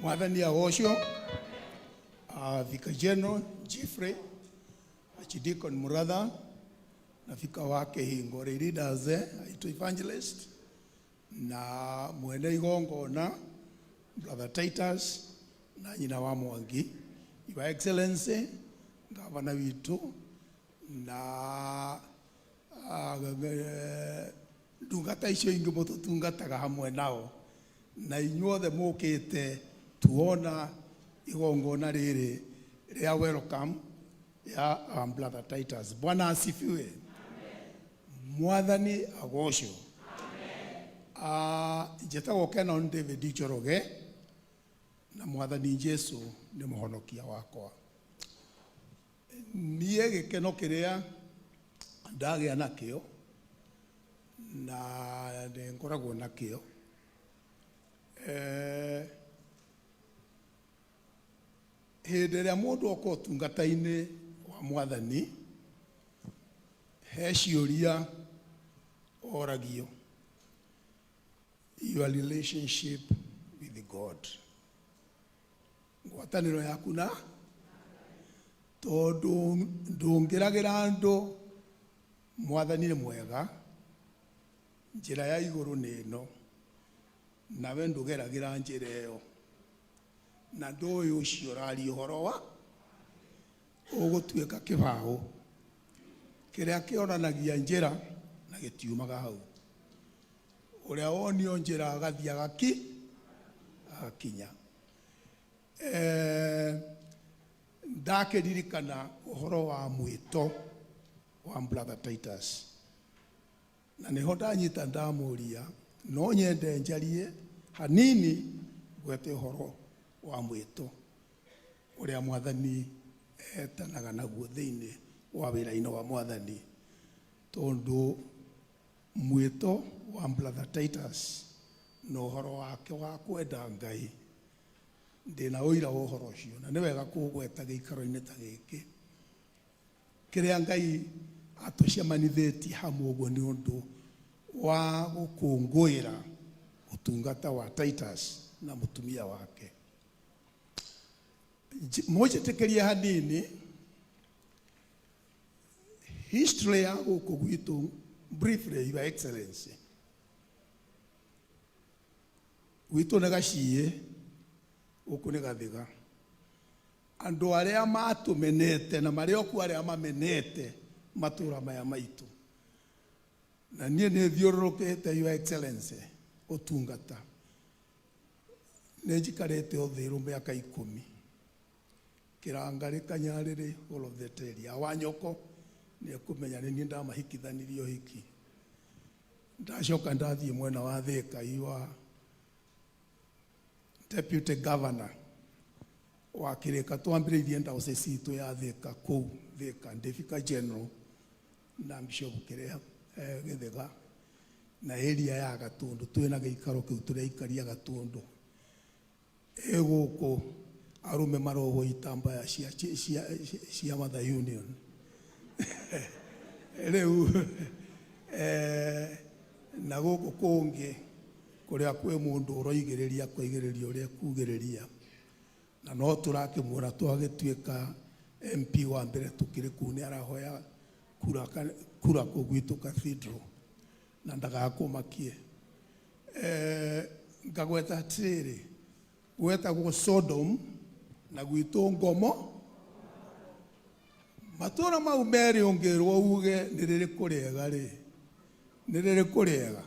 Mwathani agocwo. Vicar General Jeffrey, Archdeacon Muratha na Vicar wa Kĩhingo leaders aitũ evangelist na mwene igongona Brother Titus na nyina wa Mwangi, Your Excellency gavana witũ na ndungata icio ingĩ mũtũtungataga hamwe nao na inyuothe mũkĩte tuona igongona rĩrĩ rĩa welcome ya Brother Titus. Bwana asifiwe. Mwathani agocwo. Njĩtagwo Canon David Njoroge na Mwathani Jesu nĩ mũhonokia wakwa. Niĩ gĩkeno kĩrĩa ndagĩa nakĩo na nĩ ngoragwo nakĩo eh, hĩndĩ ĩrĩa mũndũ oka ũtungata-inĩ wa mwathani he ciũria oragio your relationship with God ngwatanĩro yaku na tondũ ndũngĩragĩra andũ mwathani nĩ mwega njĩra ya igũrũ nĩ ĩno nawe ndũgeragĩra njĩra ĩyo na ndũĩ ũcio ũraria ũhoro wa ũgũtuĩka kĩbaũ kĩrĩa kĩonanagia njĩra na gĩtiumaga hau ũrĩa wonio njĩra agathiĩ agaki agakinya. Eh, ndakĩririkana ũhoro wa mwĩto wa Brother Titus na nĩho ndanyita ndamũria no nyende njarie hanini ngwete ũhoro wa mwĩto ũrĩa mwathani etanaga naguo thĩinĩ wa wĩra-inĩ wa mwathani tondũ mwĩto wa Brother Titus na ũhoro wake wa kwenda Ngai ndĩna ũira wa ũhoro ũcio na nĩ wega kũũgweta gĩikaro-inĩ ta gĩkĩ kĩrĩa Ngai atũcemanithĩtie hamwe ũguo nĩ ũndũ wa gũkũngũĩra ũtungata wa Titus na mũtumia wake. Mũnjĩtĩkĩrie hanini history ya gũkũ gwitũ briefly, Your Excellency. Gwitũ nĩ gaciĩ, gũkũ nĩ gathiga. Andũ arĩa matũmenete na marĩ okuo arĩa mamenete matũra maya maitũ. Na niĩ nĩ thiũrũrũkĩte Your Excellency ũtungata. Nĩ njikarĩte Ũthĩrũ mĩaka ikũmi. Kĩrangarĩ Kanyarĩrĩ all of that area. Wanyoko nĩ ekũmenya nĩ niĩ ndamahikithanirie ũhiki. Ndacoka ndathiĩ mwena wa Thika iwa deputy governor wa Kĩrĩka twambĩrĩirie diocese itũ ya Thika kũu Thika ndĩ vicar general na bishop kĩrĩa Gĩthĩga na area ya Gatũndũ twĩna gĩikaro kĩu tũraikaria Gatũndũ ĩ gũkũ arũme marohwo itambaya cia, cia, cia, cia Mother Union rĩu eh, na gũkũ kũngĩ kũrĩa kwĩ mũndũ ũroigĩrĩria akoigĩrĩria ũrĩa ekugĩrĩria na no tũrakĩmuona twagĩtuĩka MP wa mbere tũkĩrĩ kũu nĩ arahoya kura, kura kũu gwitũ cathedral na ndagakũmakie Eh, ngagweta atĩrĩrĩ gwetagwo Sodom na gwitũ Ngomo matũra mau merĩ ũngĩrwo uge nĩ rĩrĩkũ rĩega rĩ nĩ rĩrĩkũ rĩega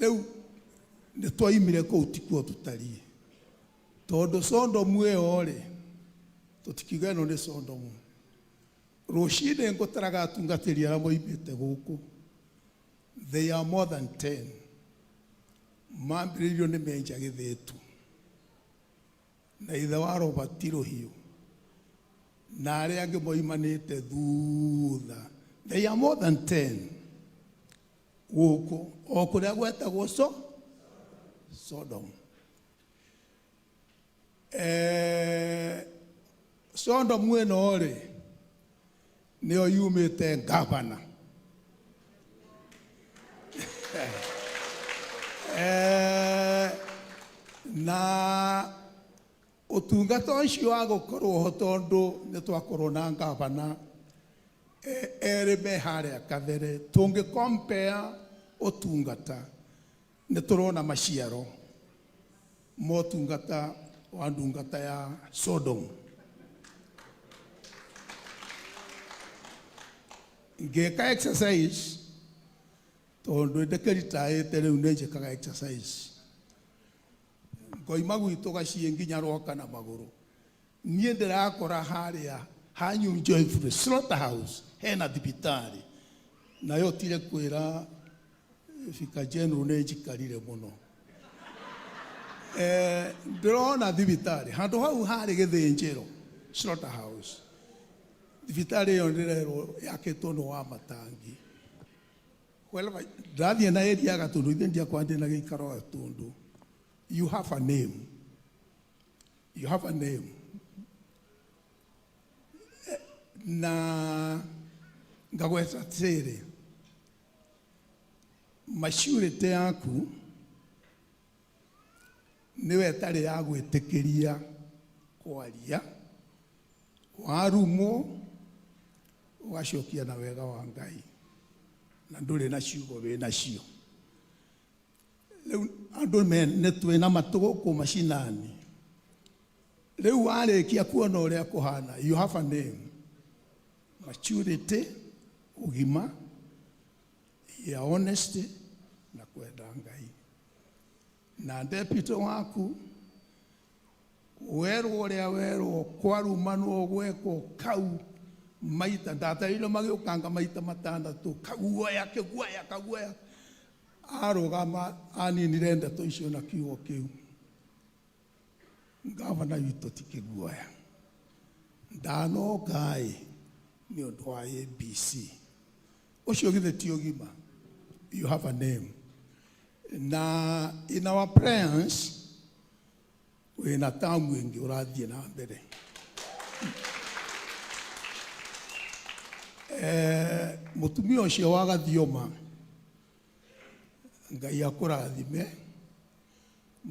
rĩu nĩ twaimire kũu tikuo tũtariĩ tondũ Sodomu ĩyo rĩ tũtikiuga ĩno nĩ Sodomu rũcinĩ ngũtaraga atungatĩri arĩa moimĩte gũkũ They are more than 10. Mambĩrĩirio nĩ Menja Gĩthĩtu na ithe wa Robert Rũhiũ na arĩa angĩ moimanĩte thutha. They are more than 10 gũkũ o kũrĩa gwetagwo so Sodom. Eh, Sodom ĩno rĩ nĩyo yumĩte ngavana eh, na Ũtungata ũcio wa gũkorwo ho tondũ nĩ twakorwo na ngavana erĩ me harĩa kabere, tũngĩ compare ũtungata nĩ tũrona maciaro motungata wa ndungata ya Sodom. Ngĩka exercise tondũ ndĩkĩritaĩte rĩu nĩ njĩkaga exercise, ngoima gwitũ gaciĩ nginya Rwaka na magũrũ. Niĩ ndĩrakora harĩa hanyu Joyful Slaughterhouse hena thibitarĩ, nayo tire kwĩra Vicar General nĩ njikarire mũno. Ndĩrona thibitarĩ handũ hau harĩ gĩthĩnjĩro Slaughterhouse, thibitarĩ ĩyo ndĩrerwo yakĩtwo nĩ wa matangi. Well, ndathiĩ na area ya Gatundu, ithe ndiakwa ndĩ na gĩikaro Gatundu. You have a name. You have a name. Na ngagweta atĩrĩrĩ, maturity yaku nĩwe ĩtarĩ ya gwĩtĩkĩria kwaria, warumwo ũgacokia na wega wa Ngai, na ndũrĩ na ciugo wĩ nacio. Rĩu andũ nĩ twĩna matũ gũkũ macinani. Rĩu warĩkia kuona ũrĩa kũhana, you have a name. Maturity, ũgima, ya honesty na kwenda Ngai. Na deputy waku werwo ũrĩa werwo kwarumanwo gwekwo kau maita ndatarire magĩũkanga maita matandatũ, kaguoya kĩguoya kaguoya, arũgama aninire ndeto icio na kiugo kĩu, ngavana witũ ti kĩguoya, ndanoka-ĩ nĩ ũndũ wa ABC. Ũcio githĩ ti ũgima? You have a name. Na in our prayers wĩna tamu ĩngĩ ũrathiĩ na mbere. Mũtumia ũcio wa Gathioma, Ngai akũrathime.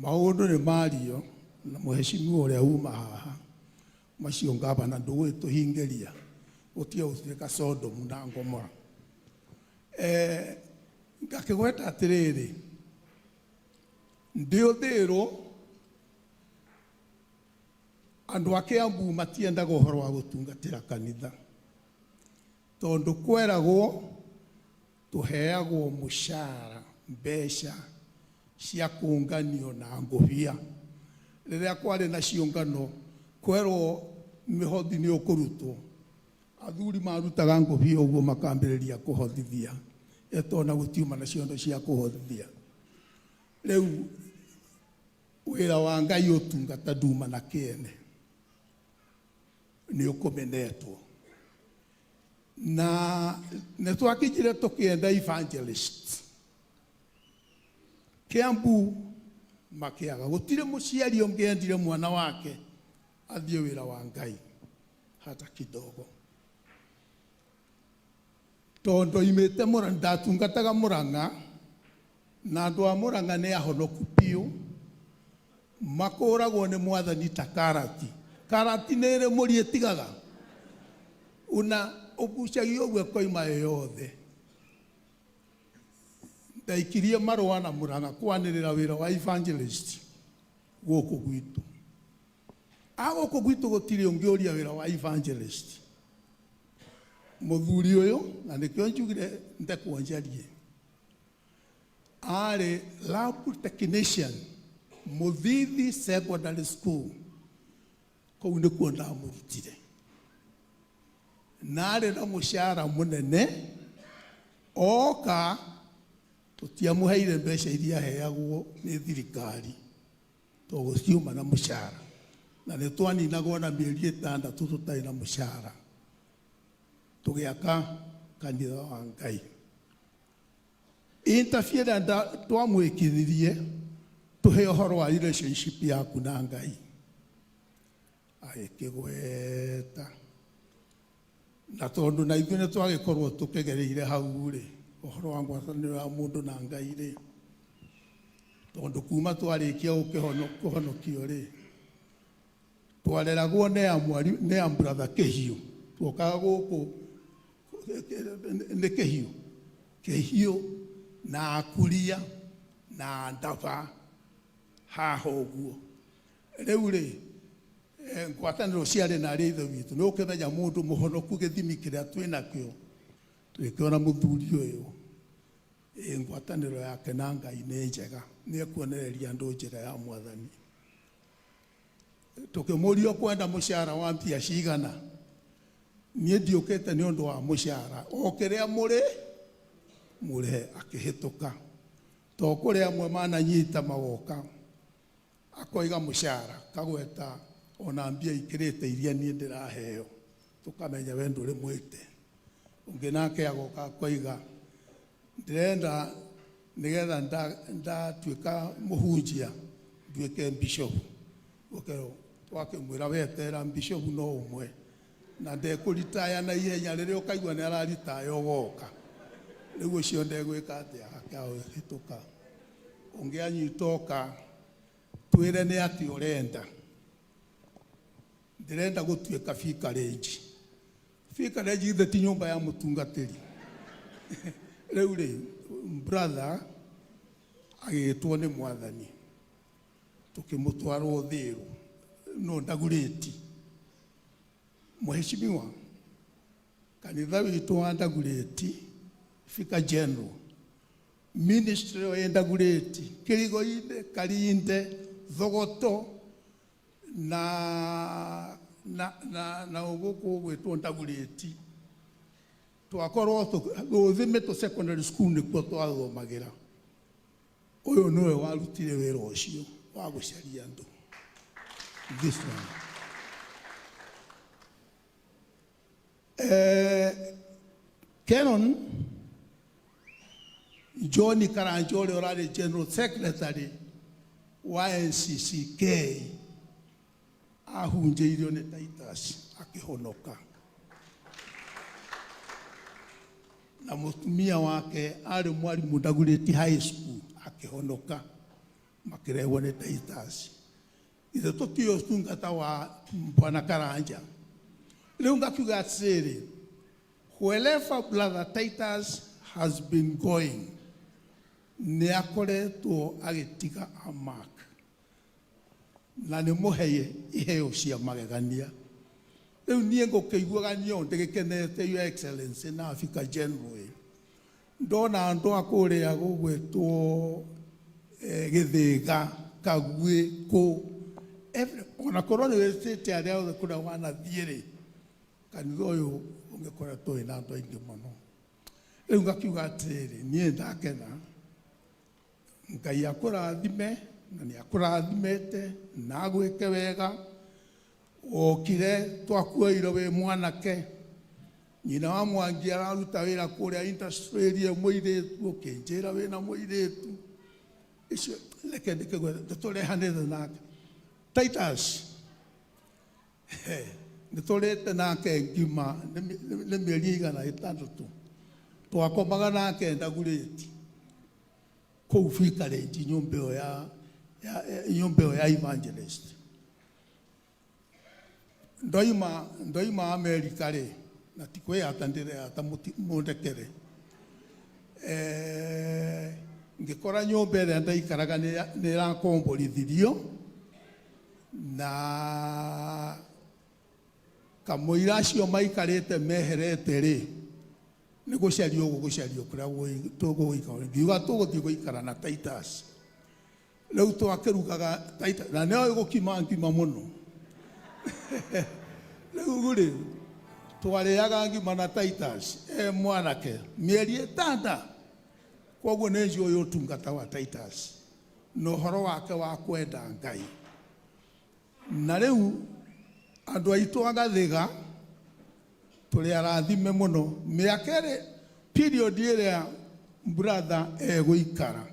Maũndũ nĩ mario na mũheshimiwa ũrĩa uma haha, macio ngavana ndũgũgĩtũhingĩria gũtige gũtuĩka Sodomu na Gomora. Ngakĩgweta atĩrĩrĩ, ndĩ ũthĩrwo andũ a Kiambu matiendaga ũhoro wa gũtungatĩra kanitha, tondũ kweragwo tũheagwo mũcara mbeca cia kũnganio na ngũbia. Rĩrĩa kwarĩ na ciũngano kwerwo mĩhothi nĩ ũkũrutwo, athuri marutaga ngũbia ũguo makambĩrĩria kũhothithia, etona gũtiuma na ciondo cia kũhothithia. Rĩu wĩra wa Ngai ũtungata nduma na kĩene nĩ ũkũmenetwo. Na nĩ twakinyire tũkĩenda evangelist Kiambu makĩaga, gũtirĩ mũciari ũngĩendire mwana wake athiĩ wĩra wa Ngai hata kidogo, tondũ oimĩte Murang'a, ndatungataga Murang'a na andũ a Murang'a nĩ ahonoku biũ, makũragwo nĩ mwathani ta karati. Karati nĩ ĩrĩ mũri ĩtigaga, una ũgucagia ũguo ĩkoima ĩ yothe. Ndaikirie marũa na Murang'a kwanĩrĩra wĩra wa evangelist gũkũ gwitũ. A gũkũ gwitũ gũtirĩ ũngĩũria wĩra wa evangelist. Mũthuri ũyũ, na nĩkĩo njugire ndekwo njarie, arĩ lab technician Mũthithi Secondary School, kũu nĩkuo ndamũrutire, na arĩ na mũcara mũnene. Oka tũtiamũheire mbeca iria aheagwo nĩ thirikari, tondũ gũtiuma na mũcara, na nĩ twaninagwo na mĩeri ĩtandatũ tũtarĩ na mũcara, tũgĩaka kanitha wa Ngai. Interview ĩrĩa twamwĩkithirie, tũhe ũhoro wa relationship yaku na Ngai, agĩkĩgweta. Na tondũ na ithuĩ nĩ twagĩkorwo tũkĩgereire hau rĩ, ũhoro wa ngwatanĩro ya mũndũ na Ngai rĩ, tondũ kuma twarĩkia kũhonokio rĩ, Twareragwo nĩ a mwari nĩ a brother Kĩhiũ. Tuokaga gũkũ nĩ Kĩhiũ. Kĩhiũ na Akuria na Ndaba haha ũguo. Rĩu rĩ, ngwatanĩro ciarĩ na arĩ ithe witũ. Nĩ ũkĩmenya mũndũ mũhonoku gĩthimi kĩrĩa twĩ nakĩo. Tũgĩkĩona mũthuri ũyũ, ĩ ngwatanĩro yake na Ngai nĩ njega. Nĩ ekuonereria andũ njĩra ya Mwathani. Tũkĩmũria ũkwenda mũcara wa mbia cigana. Niĩ ndiũkĩte nĩ ũndũ wa mũcara, o kĩrĩa mũrĩ mũrĩhe. Akĩhĩtũka. To kũrĩ amwe mananyita magoka akoiga mũcara kagweta ona mbia ikĩrĩte iria niĩ ndĩraheo, tũkamenya we ndũrĩ mwĩte. Ũngĩ nake agoka akoiga ndĩrenda nĩgetha ndatuĩka mũhunjia nduĩke bishop. Ũkerwo twakĩmwĩra wetera bishop no ũmwe na ndekũritaya na ihenya, rĩrĩa ũkaigua nĩ araritaya ũgoka. Rĩu ũcio ndegwĩka atĩa, akahĩtũka. Ũngĩ anyita oka twĩre nĩ atĩ ũrenda. Ndĩrenda gũtuĩka vicarage. Vicarage githĩ ti nyũmba ya mũtungatĩri? Rĩu rĩ, brother agĩtwo nĩ Mwathani, tũkĩmũtwarwo Thĩrũ, no Ndagurĩti. Mheshimiwa, kanitha witũ wa Ndagurĩti, Vicar General, ministry ĩyo ĩ Ndagurĩti, Kĩrigo-inĩ, Karinde, Thogoto, na na na na gũkũ gwĩtwo Ndagurĩti. Twakorwo Rũthimĩtũ Secondary School nĩkuo twathomagĩra. Ũyũ nĩwe warutire wĩra ũcio wa gũcaria andũ. This one. Canon John Karanja ũrĩa ũrarĩ General Secretary wa NCCK ahunjĩirio nĩ Titus akĩhonoka, na mũtumia wake arĩ mwarimũ Dagoretti High School akĩhonoka, makĩrehwo nĩ Titus. Ithe tũtiũĩ ũtungata wa Bwana Karanja. Rĩu ngakiuga atĩrĩrĩ, wherever brother Titus has been going, nĩ akoretwo agĩtiga a mark, na nĩ mũheye iheo cia magegania. Rĩu niĩ ngũkĩiguaga niĩ o ndĩgĩkenete, Your Excellency na Vicar General, ndona andũ a kũrĩa gũgwĩtwo Gĩthĩga, Kaguĩ, kũ ona korwo nĩ wĩtĩte arĩa othe kũrĩa wanathiĩ rĩ, kanitha ũyũ ũngĩkoretwo wĩna andũ aingĩ mũno. Rĩu ngakiuga atĩrĩrĩ, niĩ ndakena, Ngai akũrathime, na nĩ akũrathimĩte na agwĩke wega. Wokire twakuoire wĩ mwanake, nyina wa Mwangi araruta wĩra kũrĩa industry ĩrĩa, mũirĩtu ũkĩnjĩra wĩna mũirĩtu icio, reke ndĩkĩgwete, nĩtũrehanĩte nake Titus, nĩtũrĩte nake ngima nĩ mĩeri igana ĩtandatũ, twakomaga nake Ndagurĩti kũu vicarage, nyũmba ĩyo ya nyũmba ĩyo ya evangelist. Ndoima Amerika rĩ, na ti kwĩyata ndĩreyata, mũndekere, ngĩkora nyũmba ĩrĩa ndaikaraga nĩ ĩrakomborithirio, na kamũira acio maikarĩte meherete rĩ, nĩ gũcario gũgũcario kũrĩa tũgũikara. Ngiuga tũgũthiĩ gũikara na Titus. Rĩu twakĩrugaga Titus, na nĩoĩ gũkima ngima mũno. Rĩu rĩ, twarĩaga ngima na Titus e mwanake mĩeri ĩtanda. Koguo nĩ njũĩ ũtungata wa Titus na ũhoro wake wa kwenda Ngai. Na rĩu andũ aitũ a Gathiga tũrĩ arathime mũno. Mĩaka ĩrĩ period ĩrĩa brother egũikara,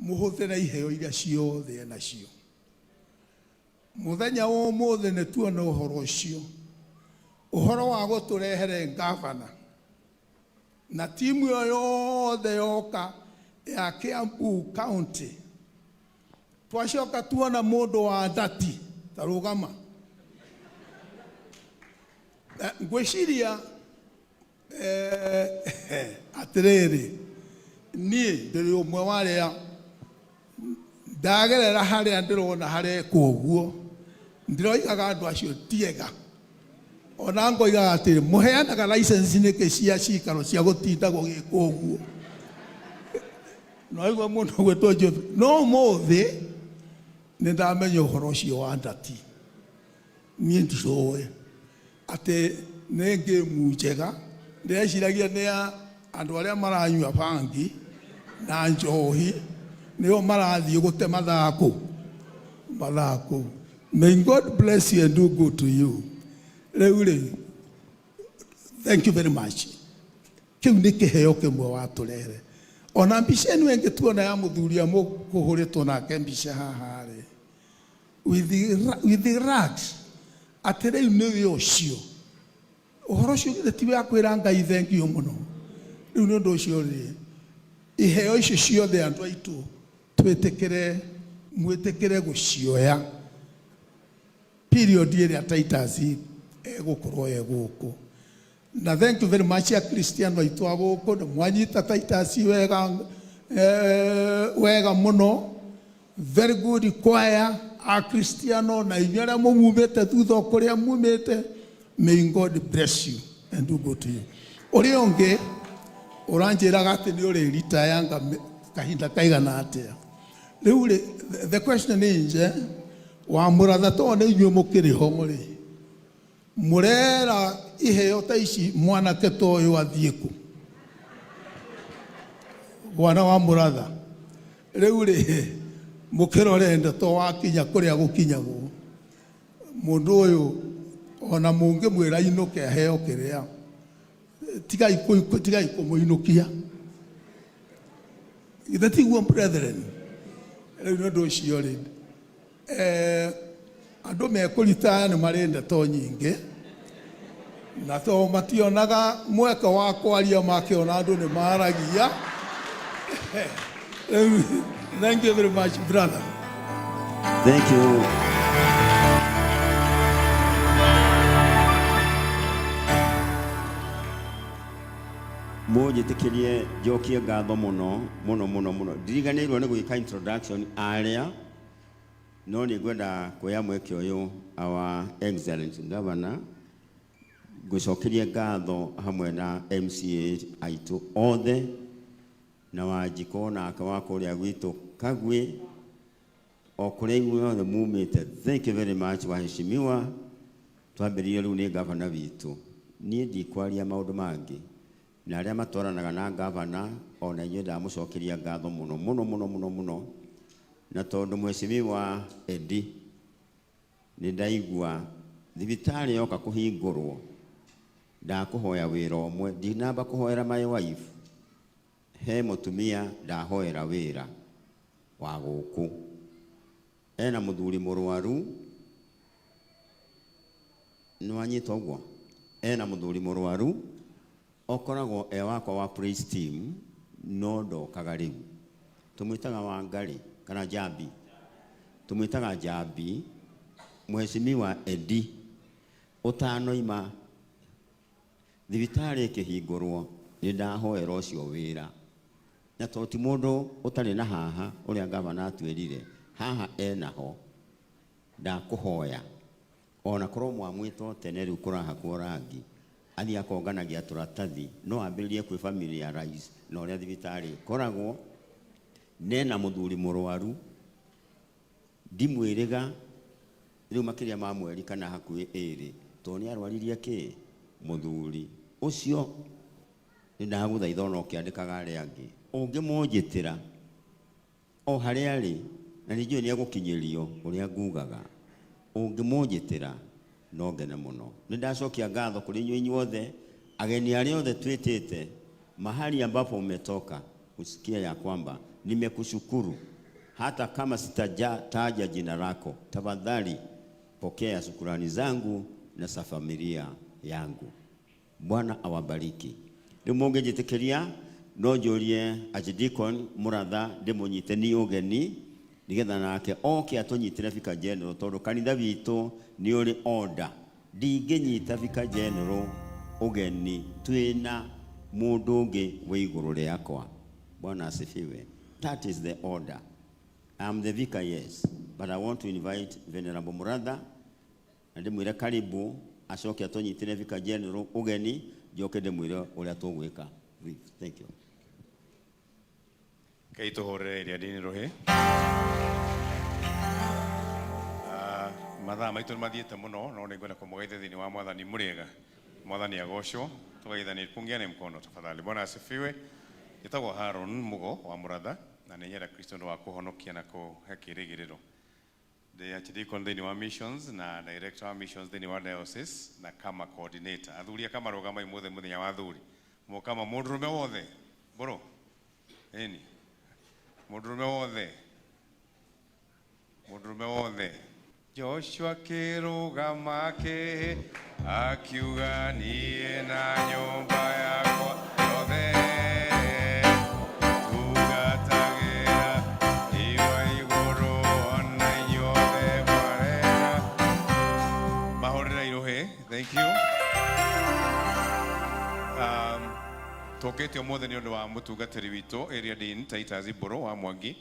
mũhũthĩre iheo iria ciothe enacio. Mũthenya wa ũmũthĩ nĩ tuona ũhoro ũcio, ũhoro wa gũtũrehere ngavana na timu ĩyo yothe yoka ya Kiambu County. Twacoka tuona mũndũ wa ndati ta rũgama. Ngwĩciria atĩrĩrĩ, niĩ ndĩrĩ ũmwe wa arĩa ndagerera harĩa ndĩrona harekwo ũguo, ndĩroigaga andũ acio ti ega. Ona ngoigaga atĩrĩ, mũheanaga license nĩkĩ cia cikaro cia gũtinda gũgĩkwo ũguo? No igua mũndũ ũgwĩtwo Geoffrey. No ũmũthĩ nĩ ndamenya ũhoro ũcio wa ndati. Niĩ ndiũĩ atĩ nĩ ngĩmu njega. Ndĩreciragia nĩ ya andũ arĩa maranyua bangi na njohi nĩo marathiĩ gũte mathaa kũ mathaa kũu. May God bless you and do good to you. Rĩu rĩ, thank you very much. Kĩu nĩ kĩheo kĩmwe watũrehere. Ona mbica ĩno ĩngĩ tuona ya mũthuri ũrĩa mũkũhũrĩtwo nake mbica haha rĩ, with the rags, atĩ rĩu nĩwe ũcio. Ũhoro ũcio githĩ ti wa kwĩra Ngai thengiũ mũno? Rĩu nĩ ũndũ ũcio rĩ, iheo icio ciothe andũ aitũ twĩtĩkĩre, mwĩtĩkĩre gũcioya period ĩrĩa Titus egũkorwo e gũkũ. Na thank you very much Akristiano aitũ a gũkũ, nĩ mwanyita Titus wega, wega mũno. Very good choir Akristiano na inyuĩ arĩa mũmumĩte thutha o kũrĩa mumĩte, may God bless you and do good to you. Ũrĩa ũngĩ ũranjĩraga atĩ nĩ ũrĩritayanga kahinda kaigana atĩa. Rĩu rĩ, the question is, wa mũratha to nĩ inyuĩ mũkĩrĩ ho rĩ, mũrera iheo ta ici mwanake ta ũyũ athiĩ kũ? Mwana wa mũratha. Rĩu rĩ, mũkĩrore ndeto wakinya kũrĩa gũkinyagwo. Mũndũ ũyũ ona mũngĩmwĩra inũke aheo kĩrĩa, tigai kũmũinũkia. Githĩ tiguo brethren? Rĩu nĩ ũndũ ũcio rĩ, andũ mekũritaya nĩ marĩ ndeto nyingĩ, na to mationaga mweke wa kwaria, makĩona andũ nĩ maragia. Rĩu, thank you very much, brother. Thank you. Mũnjĩtĩkĩrie njokie ngatho mũno mũno mũno mũno. Ndiriganĩirwo nĩ gwĩka introduction arĩa, no nĩ ngwenda kuoya mweke ũyũ our excellent governor ngũcokerie ngatho hamwe na MCA aitũ othe na Wanjikũ nake wa kũrĩa gwitũ Kagwĩ, o kũrĩa inyuothe mumĩte. Thank you very much waheshimiwa. Twambĩrĩrie rĩu nĩ gavana witũ. Niĩ ndikwaria maũndũ mangĩ, na arĩa matwaranaga na gavana ona inyuĩ ndamũcokeria ngatho mũno mũno mũno mũno mũno. Na tondũ mheshimiwa Eddie nĩ ndaigua thibitarĩ yoka kũhingũrwo, ndakũhoya wĩra ũmwe. Ndinamba kũhoera my wife, he mũtumia ndahoera wĩra wa gũkũ, ena mũthuri mũrwaru. Nĩwanyita ũguo? Ena mũthuri mũrwaru okoragwo e wakwa wa praise team, no ndokaga rĩu. Tũmwĩtaga Wangarĩ kana Njambi, tũmwĩtaga Njambi. Mheshimiwa Eddie, ũtanoima thibitarĩ ĩkĩhingũrwo, nĩ ndahoera ũcio wĩra, na tondũ ti mũndũ ũtarĩ na haha ũrĩa gavana atwĩrire haha enaho, ndakũhoya ona korwo mwamwĩta tene rĩu kũrahakwo rangi, athiĩ akonganagia tũratathi, no ambĩrĩrie kwĩ familiarize na ũrĩa thibitarĩ ĩkoragwo. Nena mũthuri mũrwaru, ndimwĩrĩga rĩu makĩria ma mweri kana hakuhĩ ĩrĩ, tondũ nĩ arwaririe kĩ mũthuri ũcio. Nĩ ndagũthaitha ona ũkĩandĩkaga arĩa angĩ, ũngĩmũnjĩtĩra o harĩa arĩ, na nĩ njũĩ nĩ egũkinyĩrio ũrĩa ngugaga, ũngĩmũnjĩtĩra no ngene mũno. Nĩ ndacokia ngatho kũrĩ inyuĩ inyuothe, ageni arĩa othe twĩtĩte, mahali ambapo umetoka, usikie ya kwamba nimekushukuru. Hata kama sitajataja jina lako, tafadhali pokea shukurani zangu na za familia yangu. Bwana awabariki. Rĩu mũngĩnjĩtĩkĩria no njũrie Archdeacon Mũratha ndĩmũnyite ni ũgeni. Nigetha nake oke atũnyitĩre Vicar General tondũ kanitha witũ nĩ ũrĩ order. Ndingĩnyita Vicar General ũgeni twĩna mũndũ ũngĩ wĩ igũrũ rĩakwa. Bwana asifiwe. That is the order. I'm the vicar, yes, but I want to invite Venerable Muratha na ndĩmwĩre karibu acoke atũnyitĩre Vicar General ũgeni njoke ndĩmwĩre ũrĩa tũgwĩka. Thank you. Ngai tũhũrĩre ĩrĩa ndini rũhĩ. Ah, mathaa maitũ nĩ mathiĩte mũno no nĩ ngwenda kũmũgeithia thĩinĩ wa mwathani. Mũrĩega? Mwathani agocwo. Tũgeithanie, pungiane mkono tafadhali. Bwana asifiwe. Njĩtagwo Haron Mugo wa Mũratha na nĩ nyenda Kristo nĩ wa kũhonokia na kũhe kĩĩrĩgĩrĩro. Ndĩ archdeacon thĩinĩ wa missions na director wa missions thĩinĩ wa diocese na kama coordinator. Athuri aka marũgama imũthĩ mũthenya wa athuri mũkama mũndũrũme wothe mbũrũ ĩni mũndũrũme wothe mũndũrũme wothe. Joshua kĩrũgama kĩ akiuga niĩ na nyũmba yakwa yothe tungatagĩra iwa igũrũ ona inyuothe mwarera. Mahũrĩra irũhĩ. Thank you. Tũkĩte ũmũthĩ nĩ ũndũ wa mũtungatĩri witũ area dean Titus Mbũrũ wa Mwangi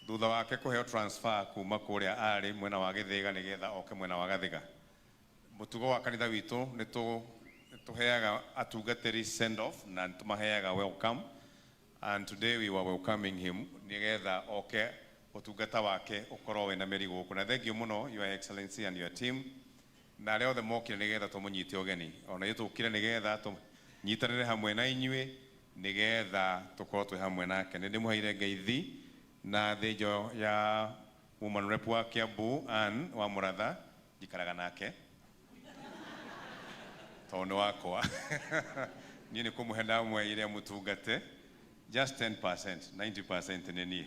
thutha wake kũheo transfer kuma kũrĩa arĩ mwena wa Gĩthĩga nĩgetha oke mwena wa Gathiga. Mũtugo wa kanitha witũ nĩ tũheaga atungatĩri send off na nĩ tũmaheaga welcome, and today we were welcoming him nĩgetha oke ũtungata wake ũkorwo wĩna mĩri gũkũ. Na thank you mũno, Your Excellency and your team, na arĩa othe mokire nĩgetha tũmũnyite ũgeni. Ona ithuĩ tũkire nĩgetha tũnyitanĩre hamwe na inyuĩ nĩgetha tũkorwo twĩ hamwe nake. Nĩ ndĩmũheire ngeithi na thĩnjo ya woman rep wa Kiambu Ann wa Mũratha. Njikaraga nake tondũ nĩ wakwa. Niĩ nĩ kũmũhe ndamweire mũtungate just 10%, 90% nĩ niĩ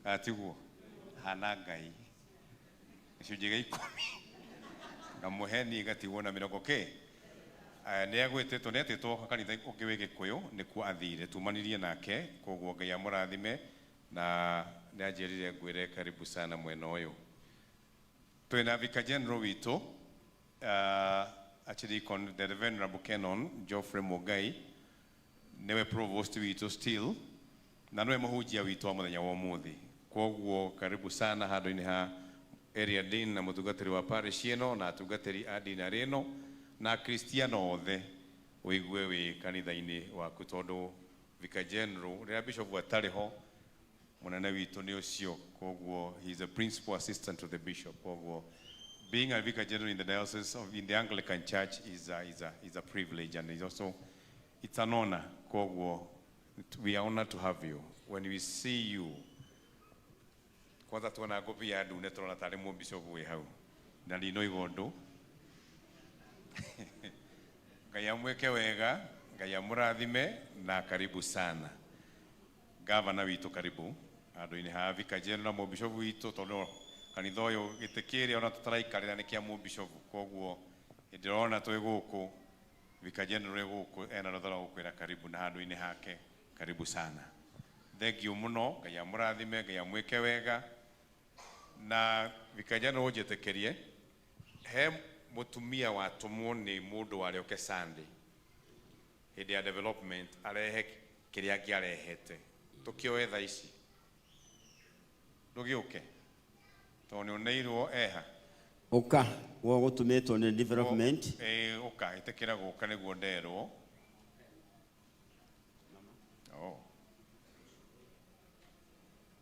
atiguo hana Ngai gĩcunjĩ gĩa 10 ngamũhe niĩ ngatigwo na mĩrongo kĩ. Nĩ agwĩtĩtwo nĩ etĩtwo kanitha ũngĩ wĩ Gĩkũyũ nĩkuo athire tumanirie nake. Koguo Ngai amũrathime na nĩ anjĩrire ngwĩre karibu sana mwena ũyũ. Twĩna Vicar General witũ, Archdeacon the Venerable Canon Geoffrey Mugai, nĩwe provost witũ still na nĩwe mũhunjia witũ wa mũthenya wa ũmũthĩ. Koguo karibu sana handũ-inĩ ha area dean na mũtungatĩri wa parish ĩno na atungatĩri a dinarĩ ĩno na akristiano othe ũigue wĩ kanitha-inĩ waku tondũ Vicar General rĩrĩa bishop atarĩ ho mũnene witũ nĩ ũcio. Koguo he is a principal assistant to the bishop. Koguo being a vicar general in the diocese of in the Anglican Church is a privilege and is also it's an honor. Koguo we are honored to have you. When we see you, kwanza tuona ngũbia ndune tũrona tarĩ mũbishop wĩ hau na ndinoiga ũndũ. Ngai amwĩke wega, Ngai amũrathime na karibu sana. Gavana witũ, karibu handũ-inĩ ha Vicar General na mũbishop witũ tondũ kanitha ũyũ gĩtĩ kĩrĩa ona tũtaraikarĩra nĩ kĩa mũbishop. Koguo hĩndĩ ĩrĩa twĩ gũkũ Vicar General ĩ gũkũ ena rũtha rwa gũkwĩra karibu na handũ-inĩ hake karibu sana. Thank you mũno. Ngai amũrathime, Ngai amwĩke wega. Na Vicar General ũnjĩtĩkĩrie he mũtumia watũmwo nĩ mũndũ warĩ oke Sunday hĩndĩ ya development arehe kĩrĩa angĩarehete tũkĩoe thaa ici ndũgĩũke tondũ nĩ ũneirwo eha. Ũka wo gũtũmĩtwo nĩ development. Ĩĩ, ũka ĩtĩkĩra gũka nĩguo nderwo. Oh.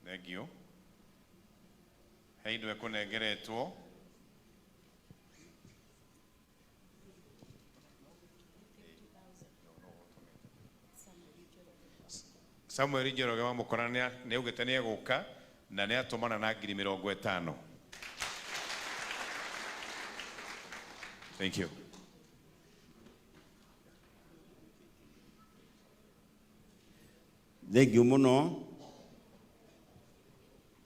Thank you. He indo ĩkũnengeretwo. Samuel Njoroge wa Mũkora nĩ augĩte nĩ egũka na nĩ atũmana na 50,000. Thank you. Thank you mũno.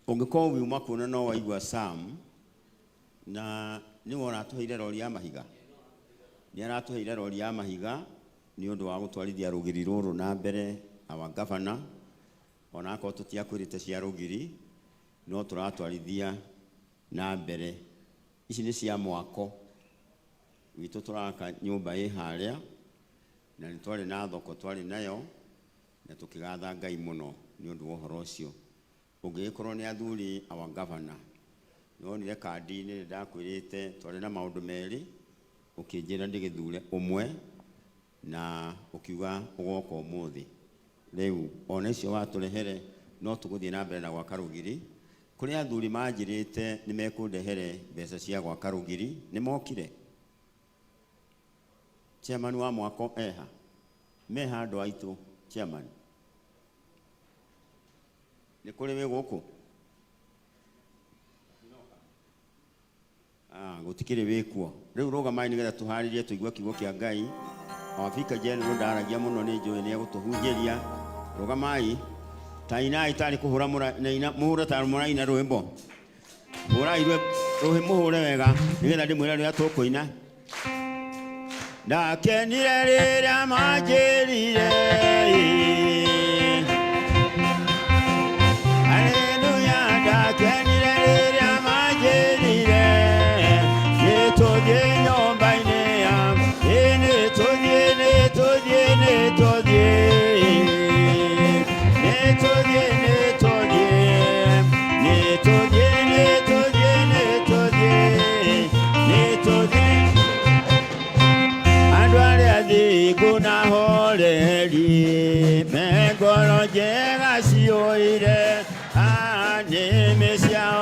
Ũngĩkorwo wiuma kuona no waigua Sam na nĩwe ũratũheire rori ya mahiga, nĩ aratũheire rori ya mahiga nĩ ũndũ wa gũtwarithia rũgiri rũrũ na mbere. Our governor, ona akorwo tũtiakwĩrĩte cia rũgiri. No tũratwarithia na mbere. Ici nĩ cia mwako witũ, tũraka nyũmba ĩ harĩa, na nĩ twarĩ na thoko twarĩ nayo, na tũkĩgatha Ngai mũno nĩ ũndũ wa ũhoro ũcio. Ũngĩgĩkorwo nĩ athuri, our governor, nĩwonire kandi-inĩ nĩ ndakwĩrĩte twarĩ na maũndũ merĩ, ũkĩnjĩra ndĩgĩthure ũmwe, na ũkiuga ũgoka ũmũthĩ. Rĩu ona icio watũrehere, no tũgũthiĩ na mbere na gwaka rũgiri. Kũrĩ athuri manjĩrĩte nĩ mekũndehere mbeca cia gwaka rũgiri, nĩ mokire. Chairman wa mwako eha? Meha andũ aitũ? Chairman, nĩ kũrĩ wĩ gũkũ? Ah, gũtikĩrĩ wĩkuo. Rĩu rũgamai nĩgetha tũharĩrie tũigue kiugo kĩa Ngai. Our Vicar General ndaragia mũno, nĩ njũĩ nĩ egũtũhunjĩria. Rũgamai, tainai tarĩ kũhũra mũraina, mũhũre ta mũraina rwĩmbo. Hũrai rũhĩ, mũhũre wega nĩgetha ndĩmwĩre rũrĩa tũkũina. Ndakenire rĩrĩa manjĩrire, Haleluya, ndakenire rĩrĩa manjĩrire, nĩtũthiĩ nyũmba-inĩ ya ĩ, nĩtũthiĩ, nĩtũthiĩ, nĩtũthiĩ, nĩtũthiĩ, nĩtũthiĩ, nĩtũthiĩ, nĩtũthiĩ, nĩtũthiĩ, nĩtũthiĩ. Andũ arĩa athingu na horeri, me ngoro njega ciũire, nĩmĩ ciao.